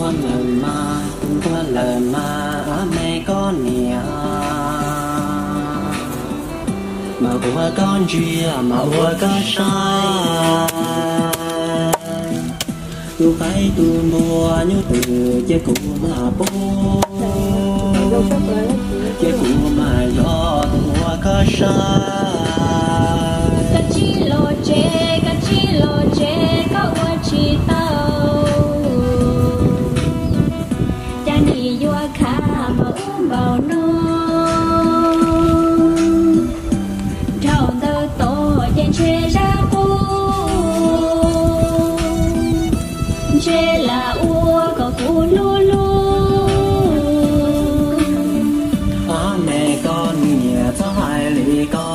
Lawm mas, kuv nquag lawm mas, ab me koj niam, mas ua koj ntsia, mas ua koj saib. Tus qaib tus npua nyuj twm cia kuv mam pub, cia kuv mam yog tus ua koj saib. Koj tsis los tsev, koj tsis los tsev, koj ua tsis tau. Cas nim yuav khav npaum ub npaum no. Dhau ntawd tod ces ntshe zaj qub, ntshe lam ua kom kuv hlub hlub. Ab me koj niam, txhob hais li ko.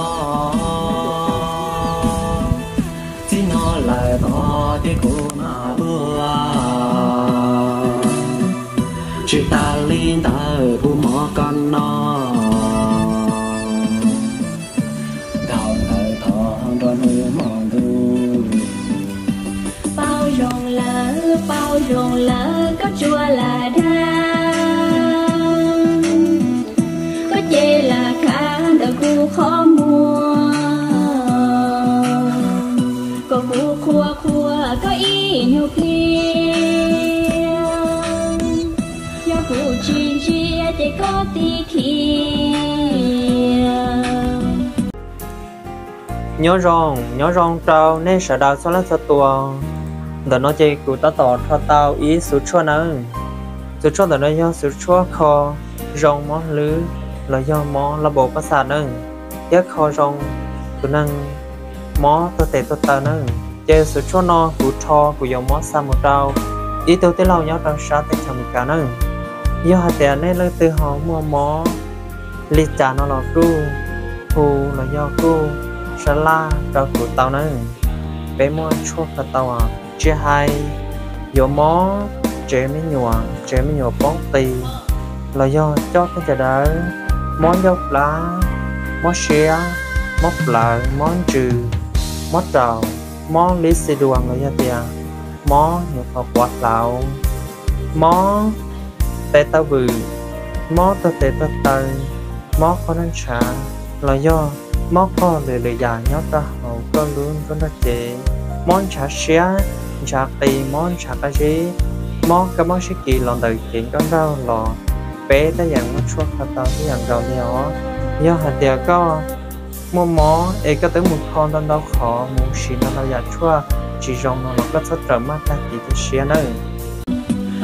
Txij no lawm tod ces kuv mam ua, tsis tas li ntawd kuv mov koj no. Dhau ntawd tod nrog hnub hmo ntuj. Paub zoo lawm, paub zoo lawm, koj tsuas lam dag, koj ces lam khav ntawm kuv qhov muag, kom kuv qhuas qhuas koj ib nyuag pliag. Yog kuv tsis ntsia ces koj tib khiav. Nyob zoo, nyob zoo rau nej sawv daws txhua leej txhua tus. Ntawm no ces kuv tab tom rho tau ib xuv tshuaj nawb. Xuv tshuaj ntawm no yog xuv tshuaj kho zoo mob hlwb los yog mob lauj kaub pab xas nawb, thiab kho zoo tus neeg mob tuag tes tuag taw nawb. Ces xuv tshuaj no kuv rho kuv yuav muab xa mus rau ib tug tij laug nyob rau sab teb chaws Amelikas nawb. Yog hais tias nej leej twg ho muaj mob li cas no los kuj hu los yog kuj sab laj rau kuv tau nawb. Peb muaj tshuaj kho tau, tsis hais yuav mob tsev me nyuam, tsev me nyuam poob qis, los yog coj tej cawv dawb, mob ncauj plab, mob siab, mob plawv, mob ntsws, mob raum, mob lib xi duas los yog tias mob nyuam qhuav quav hlauv, mob tes taw vwm, mob tuag tes tuag taw, mob qhov ntshav, los yog mob qog lwm lwm yam nyob rau hauv koj lub nruab nrog cev, mob ntshav siab, ntshav qis, mob ntshav qab zib, mob kab mob sib kis los ntawm cev nkauj nraug los, peb tab yam muaj tshuaj kho tau ib yam nkaus li os. Yog hais tias koj muaj mob es koj twb mus kho ntau ntau qhov, mus siv ntau ntau yam tshuaj tsis zoo no los koj txhob rawm maj tag kev cia siab nawb.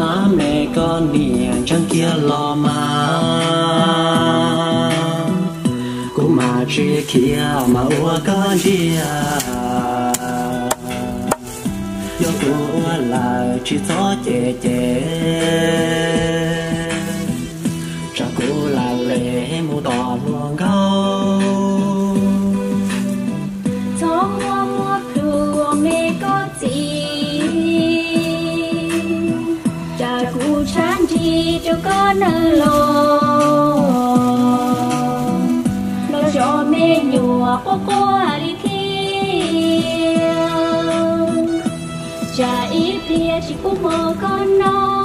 Ab me koj niam, ntseeg kiag los mas, kuv mam tsis khiav mas ua koj ntsia. Yog kuv ua lawm tsis txhob cem cem, tsam kuv lam les mus tom hluas nkauj. Txhob muab muab plhus me koj txiv, tsam kuv tshaib ntsig rau koj nawb los. Los tso me nyuam quaj quaj li thiab, tsam ib pliag tsis pub mov koj noj.